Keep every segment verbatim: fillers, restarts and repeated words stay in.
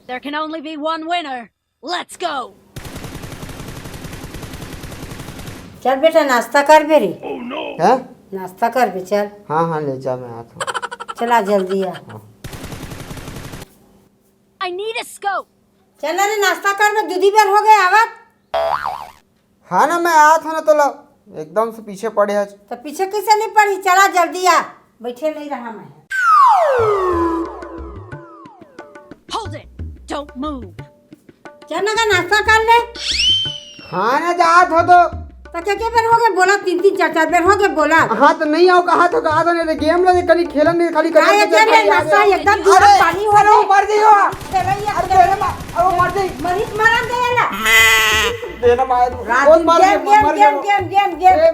There can only be one winner. Let's go. चल बेटा, नाश्ता कर बे रे। हैं? नाश्ता कर बे, चल। हाँ, हाँ, ले जा, मैं आता हूँ। चला, जल्दी आ। हाँ। I need a scope. चल ना रे, नाश्ता कर बे, दू दू बेर हो गए आवत। हाँ ना, मैं आत हँव ना तोला, एकदम से पीछे पड़े हस। त पीछे कइसे नइ पड़ही? चला जल्दी आ, बइठे नइ रहा मैं। Hold it! Don't move! चल ना गा, नाश्ता कर ले। हाँ ना, जात हँव तो। त के के बेर होगे बोला, तीन तीन चार चार बेर होगे बोला। हाँ त नइ आँव कहा तो कहा तो नहीं, तो गेम ला कनी खेलन नहीं, खाली काय करके ये गेम है, नाश्ता एकदम दूध अरे, पानी हो अरे, वो गए। मर गई हो। चलो ये अरे, खेलो। अरे, वो मर गई। मरीज मरन दे ना। देना मार। रात वो दिन मर गेम, गया, गेम, मर गया गेम, वो। Game, game, game. ए,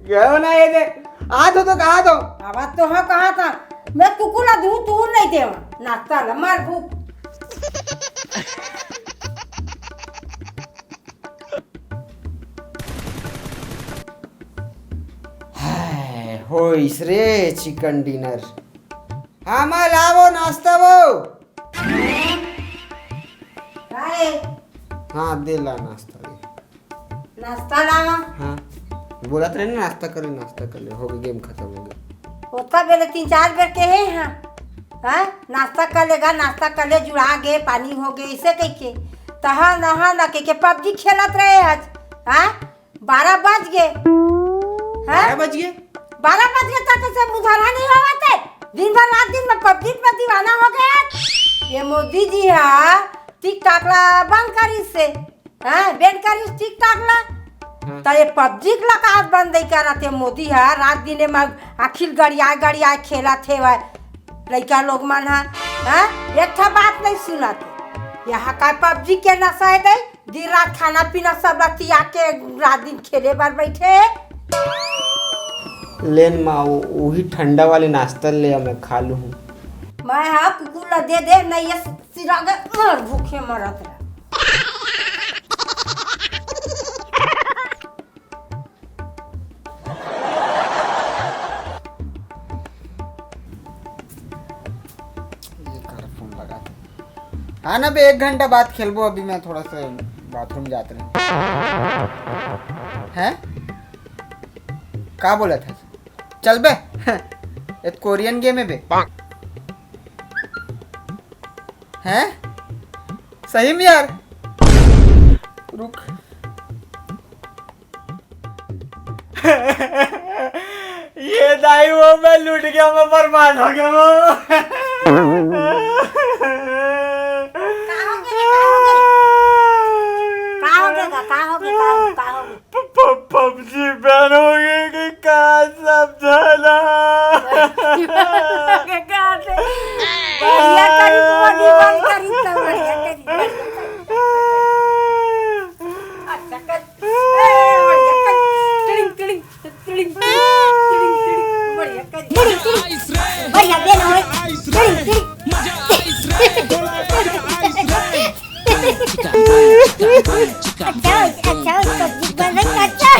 गयो ना ये दे। आ तो, तो कहा तो। आवाज तो हाँ कहा था। मैं कुकुर ला दूध, दूध नहीं देवा। नाश्ता ला मार भूख। हाय, होइस रे चिकन डिनर। हाँ, मैं लावो नाश्ता वो। काय? हाँ, दे ला नाश्ता दे। नाश्ता लावा। हाँ, बोलत रहे ना नाश्ता कर ले, नाश्ता कर ले, हो गए, गेम खत्म हो गया। ओतका बेले तीन चार बेर के हे हाँ। हाँ, नाश्ता कर लेगा, नाश्ता कर ले, जुड़ा गे, पानी हो गए, इसे कह के। तहा नहा ना कह के पबजी खेलत रहे आज। हाँ, बारह बज गए। हैं? बारह बज गए? बारह बज गए तक से मुधरहा नहीं होवत है। दिन भर रात दिन में पबजी में दीवाना हो गया। ये मोदी जी हा TikTok ला बंद करिस से। हाँ, ban करिस TikTok ला। हाँ। त ये पबजी ला काज बंद नहीं करत हे मोदी हा। रात दिन में अखिल गड़िया गड़िया खेलत हे वह लइका लोग मन हा। हाँ? एक ठा बात नहीं सुनत। यहाँ का पबजी के नशा है दे? दिन रात खाना पीना सब ला तियाग के रात दिन खेले बर बैठे। लेन माँ, वो, वही ठंडा वाले नाश्ता ले आ, मैं खा लूँ हूँ। मैं हाँ कुकुर ला दे दे, नहीं ये सिरा के मर भूखे मरत रहा। ये कर फोन लगा। हाँ ना बे, एक घंटा बाद खेलबो, अभी मैं थोड़ा सा बाथरूम जात रहे। हैं? का बोला था? चल बे। एक कोरियन गेम है बे। हैं? सही में यार? रुक। ये दाई वो मैं लूट गया, मैं बर्बाद हो गया वो। का हो गया, का हो गया? का हो गया, का हो गया, का हो गया? प-, प-, पबजी बैन हो गई कि का समझाना? बढ़िया करी, तू अभी बंद करी, तो बढ़िया करी, बढ़िया करी। अच्छा कर। ए, बढ़िया कर। टिड़िंग, टिड़िंग, टिड़िंग, टिड़िंग, टिड़िंग, टिड़िंग। बढ़िया कर। बढ़िया, दे ना होय। टिड़िंग, टिड़िंग। अच्छा, अच्छा, पबजी बन रही, अच्छा।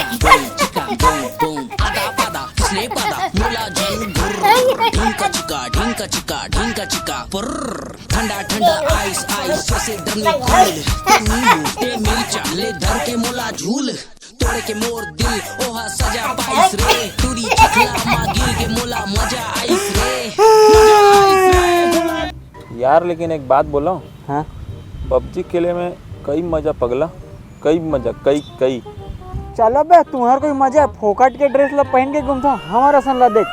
ठंडा ठंडा आइस आइस जैसे डमी कूल। ते नींबू ते मिर्चा ले धर के मोला झूल। तोड़ के मोर दिल ओहा सजा पाइस रे। टूरी चखला मा गिर के मोला मजा आइस रे। यार, लेकिन एक बात बोलो। हाँ। पबजी खेले में कई मजा पगला, कई मजा, कई, कई। चलो बे, तुम्हार कोई मजा है, फोकट के ड्रेस ला पहन के घूमता, हमारा सन ला देख।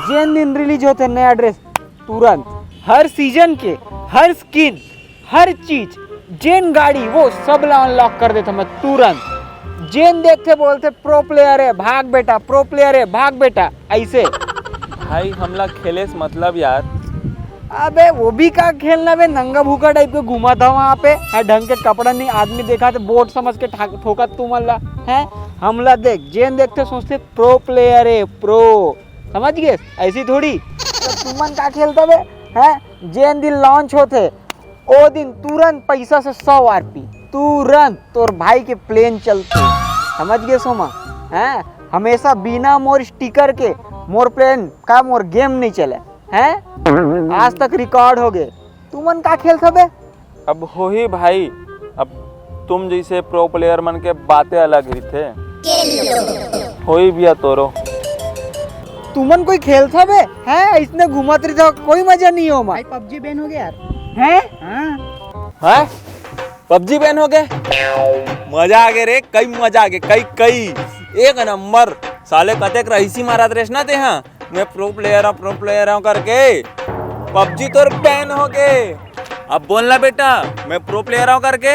जेन दिन रिलीज होते नया ड्रेस, तुरंत। हर सीजन के, हर स्किन, हर चीज, जेन गाड़ी, वो सब ला अनलॉक कर देता मैं तुरंत। जेन देखते बोलते, "प्रो प्लेयर है, भाग बेटा, प्रो प्लेयर है, भाग बेटा", ऐसे। भाई, हमला खेले से मतलब यार। अबे, वो भी का खेलना बे, नंगा भूखा टाइप के घूमा था वहाँ पे, है ढंग के कपड़ा नहीं, आदमी देखा तो बोट समझ के ठा-, ठोका तुमन ला, हैं? हमला देख, जेन देखते सोचते, "प्रो प्लेयर है, प्रो", समझ गए? ऐसी थोड़ी। तो तुमन का खेलता बे, हैं? जेन दिन लॉन्च होते, ओ दिन तुरंत पैसा से सौ आरपी, तुरंत तोर भाई के प्लेन चलते, समझ गए सोमा? हैं? हमेशा बिना मोर स्टिकर के मोर प्लेन का मोर गेम नहीं चले, हैं? आज तक रिकॉर्ड हो गए। तुमन का खेलता बे? अब होही भाई, अब तुम जइसे प्रो प्लेयर मन के बातें अलग रहिथे। होही भैया तोरो। तुमन कोई खेलथा बे? हैं, इसने घूमत रहिथा, कोई मजा नहीं हो मा। भाई, पबजी बैन हो गया यार। हैं? हाँ। हैं? पबजी बैन हो गए? मजा आ गए रे, कई मजा आ गए, कई, कई। एक नंबर। साले कतेक रईसी मारत रेस ना ते, हाँ। मैं प्रो प्लेयर हूँ, प्रो प्लेयर हूँ करके पबजी तोर बैन हो गए। अब बोलना बेटा, मैं प्रो प्लेयर हूँ करके,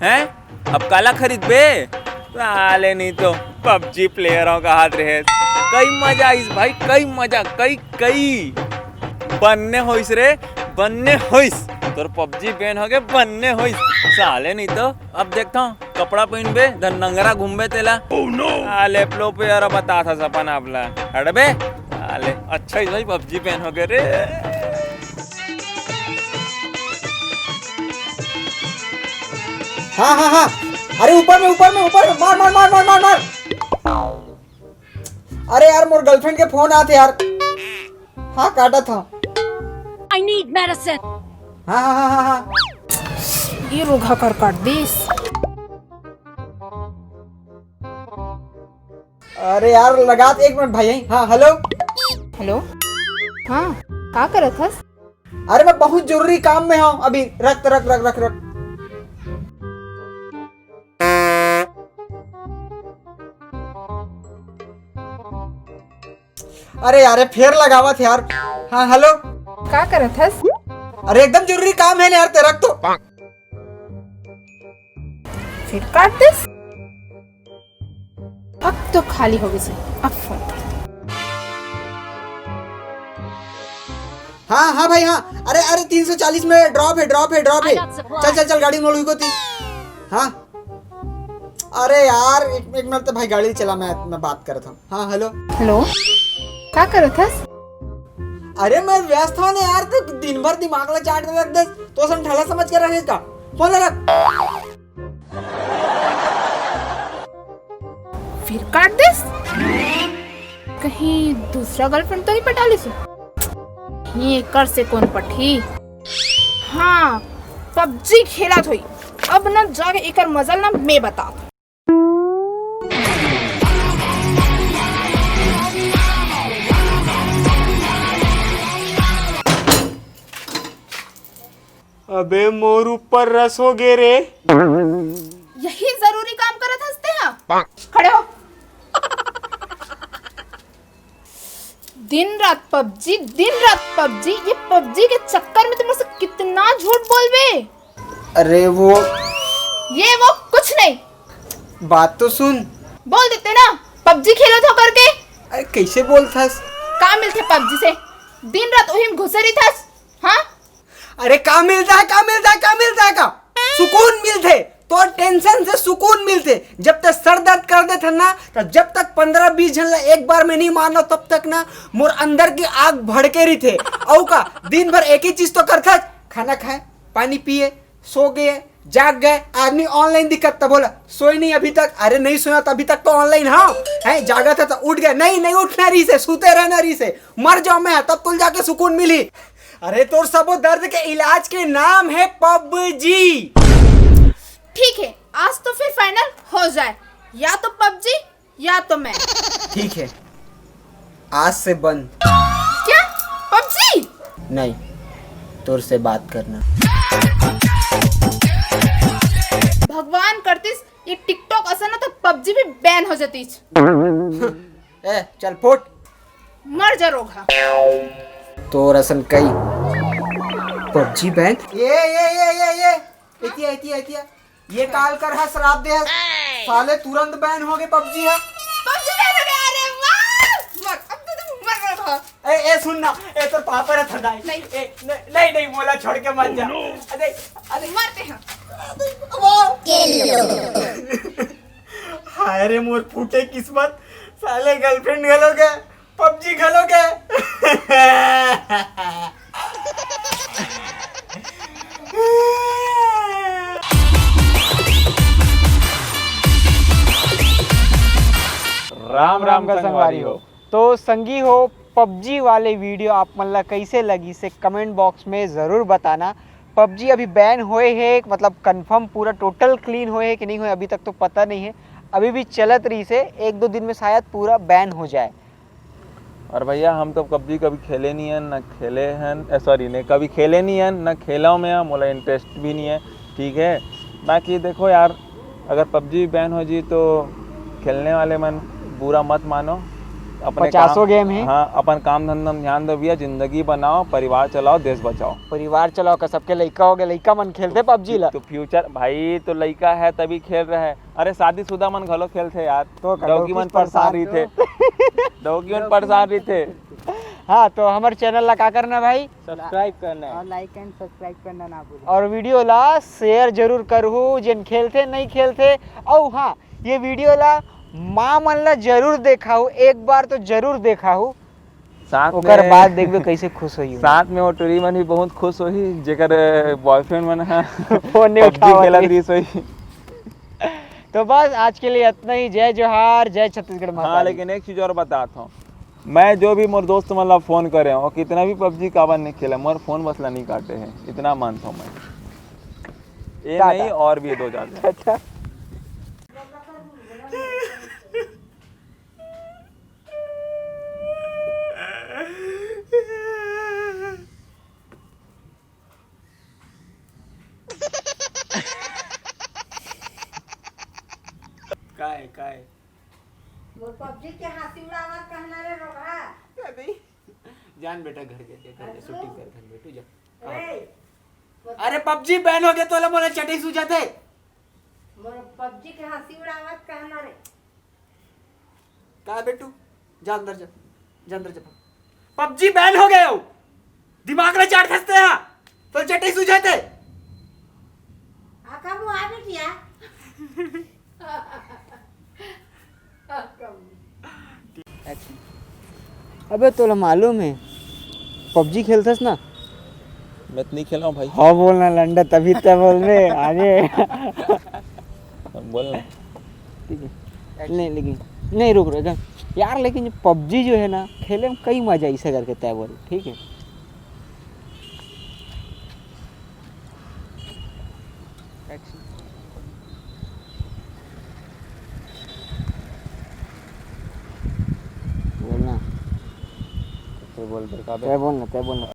हैं? अब काला खरीदबे? साले नहीं तो पबजी प्लेयर हूँ कहात रहे। कई मजा आइस भाई, कई मजा, कई, कई। बन्ने होइस रे, बन्ने होइस। तोर पबजी बैन हो गए, बन्ने होइस। साले नहीं तो अब देखता हूँ, कपड़ा पहिनबे, धन नंगरा घूमबे तेला। Oh no! आले प्रो प्लेयर बता था सपन आपला। हटबे? आले, अच्छा ही सही पबजी बैन हो गए रे। हाँ, हाँ, हाँ। अरे ऊपर में, ऊपर में, ऊपर में। मार, मार, मार, मार, मार, मार। अरे यार, मोर गर्लफ्रेंड के फोन आते यार। हाँ, काटा था। I need medicine. हाँ, हाँ, हाँ, हाँ, हाँ। ये रोगहा कर काट दिस। अरे यार, लगा दे, एक मिनट भाई। हाँ, हेलो। हेलो। हाँ, का करत हस? अरे, मैं बहुत जरूरी काम में हूँ अभी। रख, रख, रख, रख, रख। अरे यार, ये फेर लगावत यार। हाँ, हेलो। का करत हस? अरे, एकदम जरूरी काम है ना यार, ते रख तो। फिर काट दिस। अब तो खाली हो गई से, अब फोन कर। हाँ, हाँ भाई, हाँ। अरे, अरे, तीन सौ चालीस में ड्रॉप है, ड्रॉप है, ड्रॉप है। I got supplies. चल, चल, चल, गाड़ी मोड़ को थी। हाँ। अरे यार, एक, एक मिनट तो भाई, गाड़ी चला, मैं, मैं बात करता हूँ। हाँ, हेलो। हेलो, का करत हस? अरे, मैं व्यस्त हूँ ना यार, तो दिन भर दिमाग ला चाट के रख दे, तो सम ठेला समझ के रखे का? फोन रख। फिर काट दिस। कहीं दूसरा गर्लफ्रेंड तो नहीं पटा लिस? ये कर से कौन पठी? हाँ, पबजी खेलत होई। अब ना जाके एकर मजा ना मैं बता। अबे मोर ऊपर रस हो गे रे। यही जरूरी काम करत हस ते हा? खड़े हो। दिन रात पबजी, दिन रात पबजी। ये पबजी के चक्कर में तुम से कितना झूठ बोलबे। अरे वो ये वो कुछ नहीं। बात तो सुन। बोल देते ना, पबजी खेलत हो करके। अरे कैसे बोलथस? का मिलथे पबजी से? दिन रात उही में घुसे रहिथस। हाँ? अरे का मिलता है, का मिलता है, का मिलता है का? सुकून मिलथे, तो टेंशन से सुकून मिलथे। जब तक सर दर्द कर देथे ना, तो जब तक पंद्रह बीस झन ला एक बार में नहीं मारना, तब तक ना मोर अंदर की आग भड़के रहिथे। अउ का दिन भर एक ही चीज तो करथस, खाना खाए, पानी पिए, सो गए, जाग गए। आदमी ऑनलाइन दिखत त बोला, सोए नहीं अभी तक। अरे नहीं सोया तो अभी तक तो ऑनलाइन हाँ है, जागा था तो उठ गया। नहीं, नहीं उठना रहिसे, सुते रहना रहिसे। मर जाओ मैं, तब तुल जाके सुकून मिली। अरे तोर सबो दर्द के इलाज के नाम है पबजी। ठीक है, आज तो फिर फाइनल हो जाए, या तो पबजी या तो मैं। ठीक है, आज से बंद। क्या? पबजी? नहीं, तोर से बात करना। भगवान करतिस ये टिकटॉक असन ना तो पबजी भी बैन हो जातीस। ए, चल फुट। मर जा रोगहा। तोर असन कई पबजी बैन। ये, ये, ये, ये, ये। एतिया, एतिया, एतिया। ये काल कर हा श्राप दे हा। साले तुरंत बैन हो गए पबजी हा। पबजी बैन हो गया, अरे वाह! मर, अब तो तुम मर रहा था। ए, ए, सुन ना, ए, तोर पापा रे थदाई। नहीं। ए, न-, नहीं, नहीं, मोला छोड़ के मत जा। Oh, no। अरे, अरे। मरते हैं। वो। हाय रे मोर फूटे किस्मत, साले गर्लफ्रेंड घलो गए, पबजी घलो गए। राम राम का संगवारी हो। तो संगी हो, पबजी वाले वीडियो आप मन ला कैसे लगी से कमेंट बॉक्स में ज़रूर बताना। पबजी अभी बैन होए हे, मतलब कंफर्म पूरा टोटल क्लीन होए हे कि नहीं होए, अभी तक तो पता नहीं है। अभी भी चलत रहिस हे, एक दो दिन में शायद पूरा बैन हो जाए। और भैया, हम तो पबजी कभी खेले नहीं है, ना खेले हैं, सॉरी, नहीं, कभी खेले नहीं है, ना खेला हूँ मैं, मोला इंटरेस्ट भी नहीं है। ठीक है, बाकी देखो यार, अगर पबजी बैन हो जी तो खेलने वाले मन बुरा मत मानो। अपने पचासों काम, गेम है। हाँ, अपन काम धंधा में ध्यान दो भैया, जिंदगी बनाओ, परिवार चलाओ, देश बचाओ। परिवार चलाओ का, सबके लइका हो गए, लइका मन खेलते पबजी ला। तो फ्यूचर भाई, तो लइका है तभी खेल रहा है। अरे, शादीशुदा मन घलो खेलथे यार। तो का डौकी डौकी मन परेशान परेशान रहिथे। तो। डौकी मन डौकी परेशान रहिथे। हाँ, तो हमर चैनल ला का करना भाई? सब्सक्राइब करना है। और लाइक एंड सब्सक्राइब करना ना भूलें। और वीडियो ला शेयर जरूर करहू, जेन खेलथे नहीं खेलथे। और हाँ, ये वीडियो ला माँ मन ला जरूर देखाहू, एक बार तो जरूर देखाहू। साथ ओकर में बाद देखबे कैसे खुश होही। साथ में वो टूरी मन भी बहुत खुश होही, जेकर बॉयफ्रेंड मन ह फोन नहीं पबजी उठावत खेलत रही। रहिस होही। तो बस आज के लिए इतना ही। जय जोहार, जय छत्तीसगढ़ माता हाँ, दी। लेकिन एक चीज और बताता हूँ, मैं जो भी मोर दोस्त मन ला फोन करे हूँ, कितना भी पबजी काबर नहीं खेले, मोर फोन बस ला नहीं काटे है, इतना मानता हूँ मैं। ये टाटा। नहीं, और भी दो चार। अच्छा। काय, काय? मोर पबजी के हंसी उड़ावत कहना रे रोगहा। अरे, जान बेटा घर के, घर के, अरे, शूटिंग कर, घर बेटू जा। ए, अरे पबजी बैन हो गया, तोला मोला चटई सूझत हे। मोर पबजी के हंसी उड़ावत कहना रे। का बेटू, जा अंदर जा, जा अंदर जा। पबजी बैन हो गए हो, दिमाग ला चाट खसते हैं, तो चटई सूझत हे। आका वो आ बेटिया। अबे तोला मालूम है, पबजी खेलथस ना? मैं तो नहीं खेला हूँ भाई। हाँ बोलना लंडा, तभी तो बोल रहे आगे। बोल ना। ठीक है। नहीं लेकिन, नहीं, रुक, रुक। यार लेकिन पबजी जो है ना, खेले में कई मजा ऐसे करके तय बोल, ठीक है। बोलना। तय बोल, तय बोलना, तय बोलना।